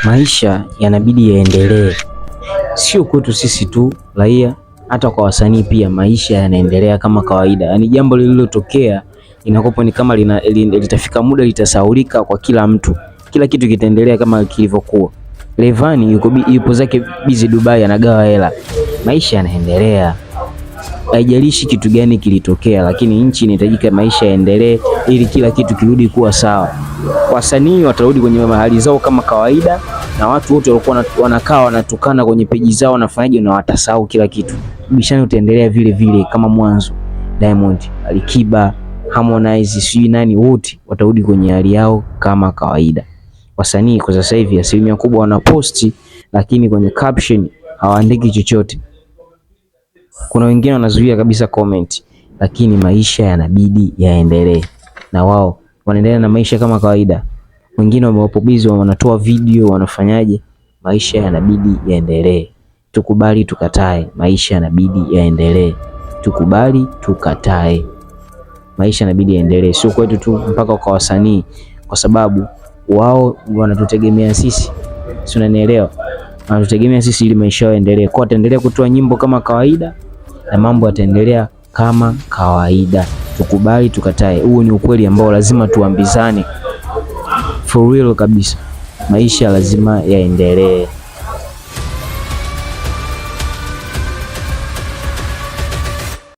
Maisha yanabidi yaendelee, sio kwetu sisi tu raia, hata kwa wasanii pia maisha yanaendelea kama kawaida. Yaani jambo lililotokea inakopo ni kama litafika muda litasahaulika kwa kila mtu, kila kitu kitaendelea kama kilivyokuwa. Rayvanny yupo zake busy Dubai, anagawa hela, maisha yanaendelea. Haijalishi kitu gani kilitokea, lakini nchi inahitajika maisha yaendelee ili kila kitu kirudi kuwa sawa. Wasanii watarudi kwenye mahali zao kama kawaida, na watu wote walikuwa wanakaa wanatukana kwenye peji zao wanafanyaje, na watasahau kila kitu. Bishani utaendelea vile vile kama mwanzo. Diamond, Alikiba, Harmonize, sijui nani, wote watarudi kwenye hali yao kama kawaida. Wasanii kwa sasa hivi asilimia kubwa wanaposti, lakini kwenye caption hawaandiki chochote. Kuna wengine wanazuia kabisa comment, lakini maisha yanabidi yaendelee, na wao wanaendelea na maisha kama kawaida. Wengine wapo busy, wanatoa video, wanafanyaje? Maisha yanabidi yaendelee, tukubali tukatae, maisha yanabidi yaendelee, tukubali tukatae, maisha yanabidi yaendelee, sio kwetu tu, mpaka kwa wasanii, kwa sababu wao wanatutegemea sisi, si unanielewa? Wanatutegemea sisi ili maisha yao yaendelee. Kwa wataendelea kutoa nyimbo kama kawaida na mambo yataendelea kama kawaida, tukubali tukatae. Huo ni ukweli ambao lazima tuambizane for real kabisa. Maisha lazima yaendelee.